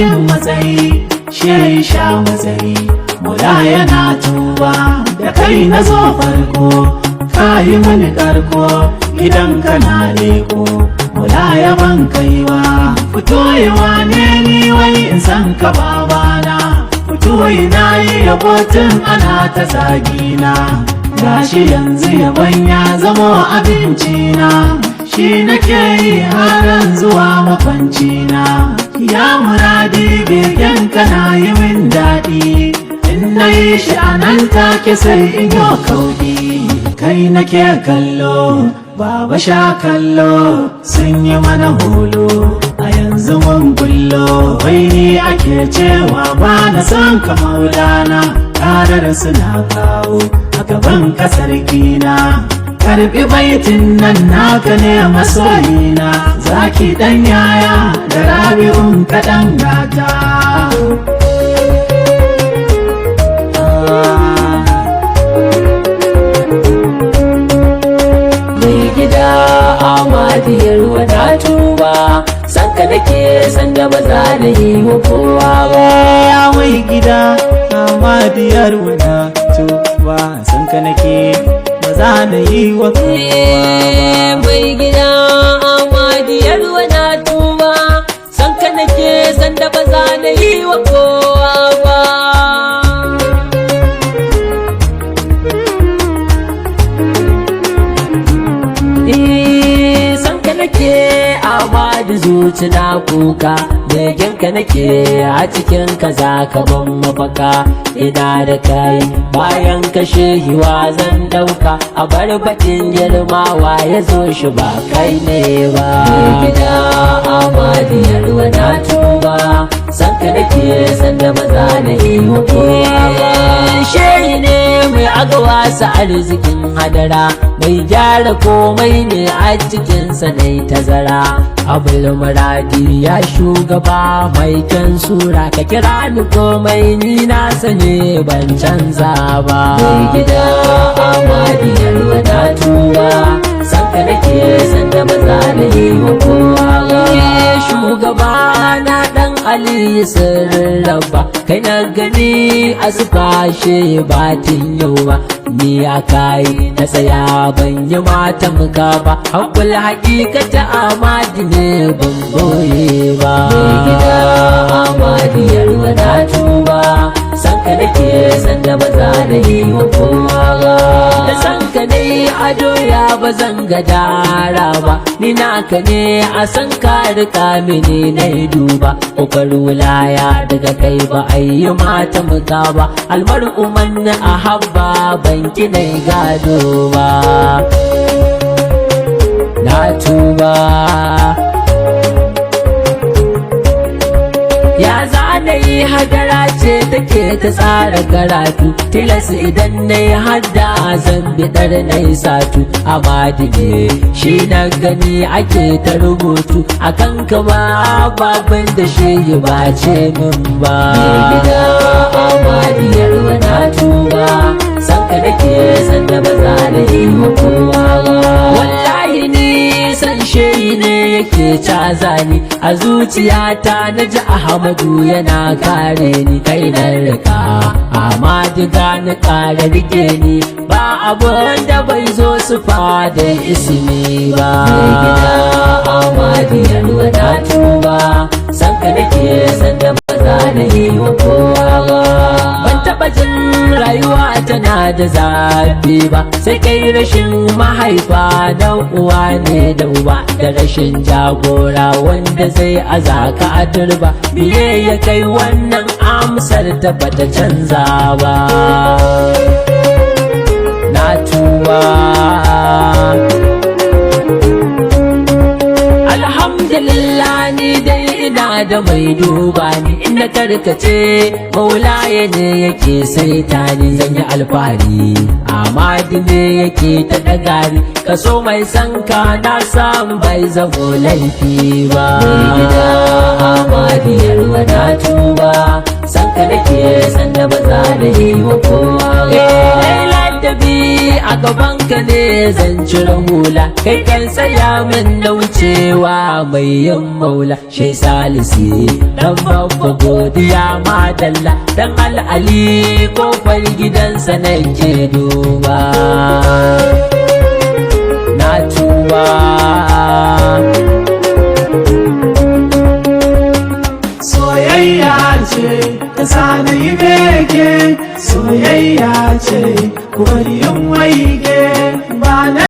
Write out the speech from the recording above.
Daɗin matsayi, shi sha matsayi. Mula yana tuba, da kai na zo farko. Ka yi mini karko, gidan ka na leko. Mula yaban kaiwa, fito yi wane ni wai in san ka babana. Fito yi na yi yabo tun ana ta zagina. Gashi yanzu yabon ya zama abincina. Shi nake yi haran zuwa makwancina. Ya muradi, begen kana yi min daɗi. In na yi shi a nan take sai in yi kauɗi. Kai nake kallo, baba sha kallo. Sun yi mana hulu, a yanzu mun bullo. Wai ni ake cewa ba na son ka maulana. Karar suna kawo a gaban ka sarkina. Karbi baitin nan naka ne masoyina. Zaki dan yaya da rabi'un kaɗan gata. Mai gida Amadiyar wadatu ba, san ka nake san da ba za na yi wa kowa ba. Ya mai gida Amadiyar wadatu ba, san ka nake ba za na yi wa kowa ba. Mai gida Amadiyar wadatu ba, san ka nake san da ba za na yi wa kowa ba. San ka nake Amadu, zuci na kuka, begen ka nake, a cikin ka za ka ban mafaka. Ina da kai bayan ka shehiwa zan dauka? A bar bakin girmawa ya zo shi ba kai ne ba. Gida Amadu yarwa na tuba, san ka nake san da ba za na yi wa kowa ba. Shehi ne mai agawa sa arzikin hadara, mai gyara komai ne a cikinsa na tazara. Abul muradi ya shugaba mai kyan sura, ka kira ni komai ni na sani ban canza ba. Mai gida Amadi yarwa na tuba, san ka nake san da ba za na yi wa kowa ba. Shugaba na dan Ali sirrin rabba, kai na gani a sufashe batin yau ba. Ni a kai na tsaya, ban yi mata muka ba. Hakul hakikata Amadi ne, ban boye ba. Mai gida Amadi yarwa na tuba, san ka nake san da ba za na yi wa kowa ba. Da san ka ne ado ya ba zan ga dara ba. Ni naka ne, a san ka rika mini na duba. Ƙofar wulaya daga kai ba a yi mata muka ba. Almar'u man a habba, ban ki gado ba. Na tuba. Ya zana yi, hadara ce take ta tsara karatu. Tilas idan na yi hadda zan bidar na yi satu. Amadi ne shi na gani ake ta rubutu akan kama babin da shi ba ce min ba. Gida Amadi yarwa na tuba, san ka nake san da ba za na yi wa kowa ba. Wallahi ni san shehi ne yake caza ni a zuciyata, na ji Ahmadu yana kare ni. Kai na rika Ahmadu, gani kare rike ni, ba abun da bai zo su fada ismi ba. Gida Ahmadu yarwa na tuba, san ka nake san da ba za na yi wa kowa ba. Ban taɓa jin rayuwa tana da zafi ba sai kai rashin mahaifa dan uwa ne da uba, da rashin jagora wanda zai azaka a turba. Biye ya kai wannan amsar ta bata canza ba. Na tuba. Alhamdulillah, ni dai ina da mai duba ni inda karkace, maulaya ne yake saita ni. Zan yi alfahari, Amadi ne yake ta daga ni. Kaso mai sanka na samu bai zamo laifi ba. Gida Amadi yarwa na tuba, san ka nake san da ba za na yi wa kowa ba. Ladabi a gaban ka ne zan cire hula, kai kan tsaya min na wucewa mai yin maula. Shi Salisi dan babba godiya madalla, dan Al'ali kofar gidansa nake duba. Na tuba. Soyayya ce ta sa na yi bege, soyayya ce ku bari in waige ba na